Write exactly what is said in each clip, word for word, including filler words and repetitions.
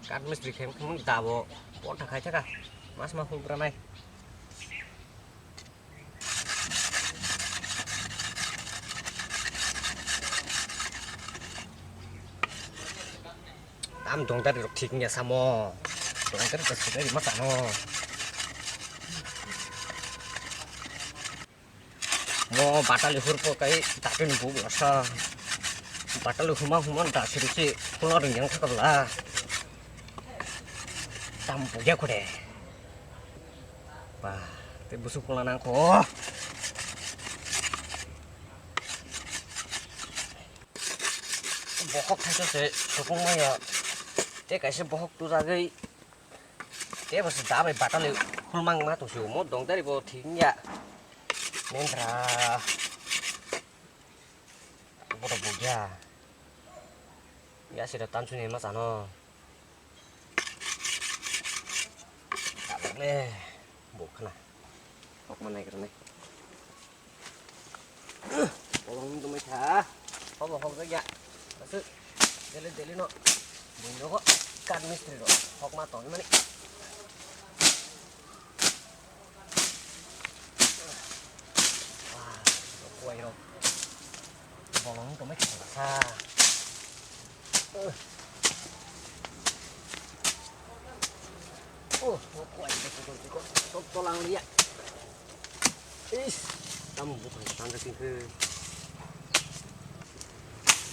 Kat mistri khem khem dabo. Pota khai thaka. Mas ma hubra nai. Tam dongdari rok thik wngya samo. Dongdari rok thik wngya samo. Mo batali hurpo kai tatini buk lasa. Batali huma huma da siri si pulo ring yang thaka bla. Tam bugya kode. Ba, te busuk pula nang ko. Bohok thaisa se sukung maya. Te kaisa bohok tu jagwi. Te bo se da bai batali khulmang ma tong se mo dong dari bo thik ya. Nendra. Bodo bugya. Ya sira tansuni ma sano. Tabuk le. Buk khana. Hok ma nai kra nai. Bolong ni dumai kha. Hobo hok jak ya. Asu. Deli deli no. Bui nogo. Kat mistri ro. Hok ma tong mani. Wah, kuai rok. Bolong ni dumai kha. Oh, oh, kuai, kuai, kuai, kuai, kuai. Tok tolang liya. Is, tam bukan tangga singke.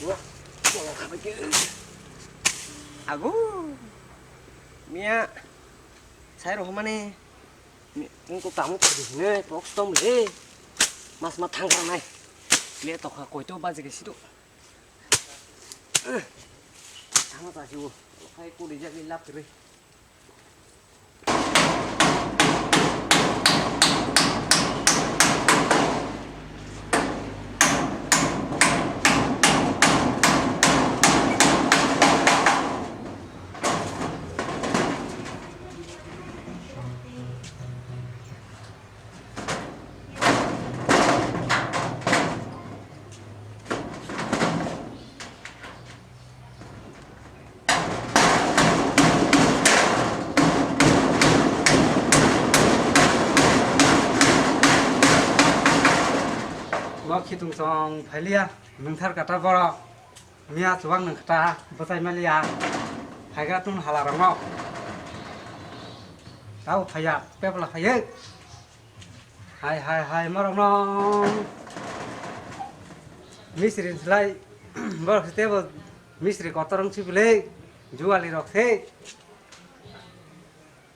Dua, dua, dua, dua. Agu. Mia, saya roh mana? Mi, engko kamu pergi sini, box tom le. Mas ma thang nai. Le tokha koi to baje ke situ. Tama ta siwo. Khai ko de jagi lap kre. Bo khitung song phailiya, nungthar kata borok. Miya chuwak nung kata bwchai maliya. Phaiga tun hala rongno. Tau phaiya, pepla phaiye. Hai, hai, hai, morokno. Misri slai, borok se tebo misri kotor wng sibili, juali rok se.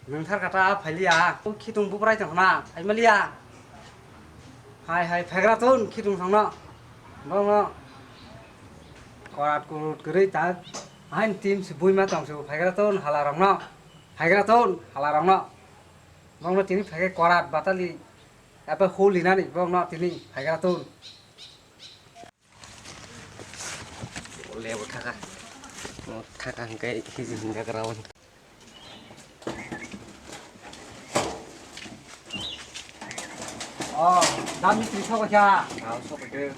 Nungthar kata phailiya, khitung bubrai tong khna, phaimaliya. Hai, hai, phegra tun, khitung thangno. Bongno. Korat kurut kwrwi ta. Hain team se buima tong se, phegra tun, hala rokno. Phegra tun, hala rokno. Bongno tini phege korat batali apa holi nani bongno tini phege tun. Lebo thaka. No thaka hingke hiji hinga grawan. Oh, dami tri soko kya? Aw soko de.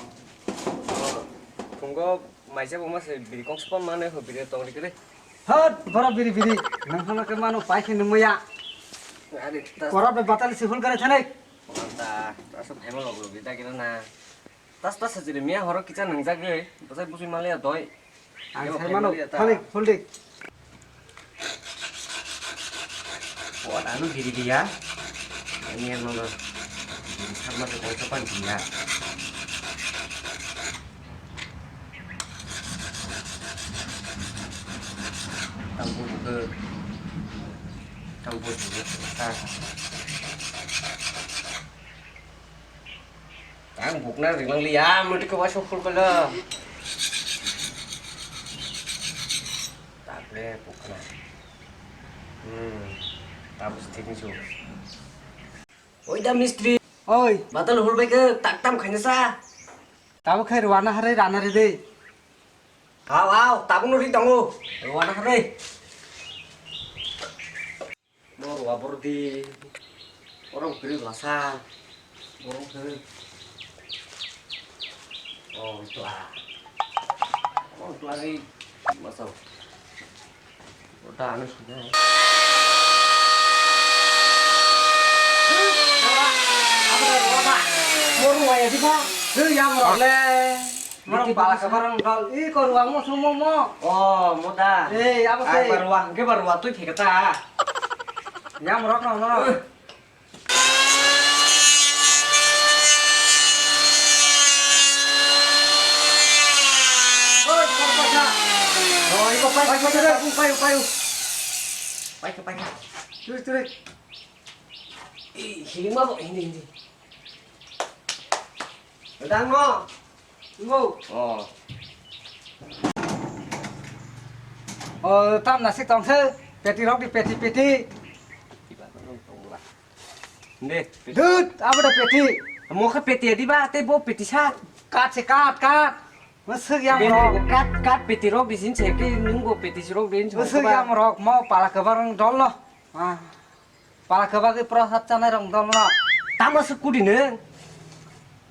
Tungo maisa bo mase biri kong spon mane ho biri tong ri kre. Hot, bora biri biri. Nang hana ke mano pai khe nung maya. Are tas. Korap be batali se hul kare thane. Anta, tas bhai ma log log da kira na. Tas tas sajiri miya horo kicha nang jagre. Bosai busui maliya doi. Ang sai mano, thalik, hul dik. Buat anu diri dia. Ini yang mana? Sama tu kau cepat dia. Tampun ke, tampun ke. Ah. Ang bukna rinang liya, mesti kau masuk full kala. Tak le bukna. Hmm, tabuk sitting su. Oi da mistri. Oi. Batal hol bai ke tak tam khaina sa. Tabuk khai rwana hare rana re de. Aw aw, tabuk no ri tango. Rwana hare. Bo rwa bordi. Oro bwkrwi lasa. Borok khe. Oh, tla. Oh, tla ri. Masao. Ota ano sujai. Mo ruwa ya di ba? He, yang rok le. Mo pala ka barang dol. I ko ruwa mo sumo mo. Oh, mo da. Eh, apa sih? Barwa, ke barwa tu thik ta. Yang rok no no. Oi, paikha, paikha, paikha, paikha. Paikha, paikha. Turi, turi. Eh, hilima bo, hindi, hindi. Dang mo. Ngo. Oh. Oh, tam nasik tong se. Peti rok di, peti, peti. Dut, abo da peti. Mo kha peti adi ba, te bo peti sa. Kat se, kat, kat. Masuk yang rok. Kat, kat peti rok di sin se, ke nung bo peti rok di sin se. Masuk yang rok, mo pala kebar dol lo. Ah. Pala khe bagwi prosad chanai rok dol no. Tamo se kudi nung?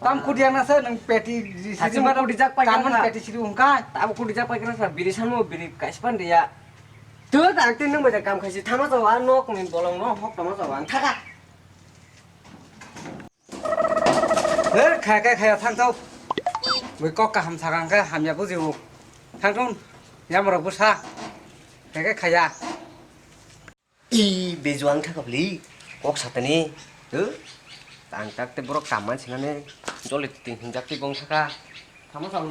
Tam kudi ang nase nung peti sidi ma kudi jak pai kanmani kha. Peti sidi ungkai. Tamo kudi jak pai kha sa biri samo biri kaisa pan dia. Tu tang tin nung baja kam khaisi thama jawa nok ni bolong no hok tama jawa ang thaka. He khai khai khaya thang thau. Bui kok kaham sakang khe hamya bujiu. Thang thun yam rok busa. Khai khai khaya. I bejuang thaka bli kok satani. Huh? Tang tak te borok kam man sinane jole ting hingjak te bong thaka. Thamo chang.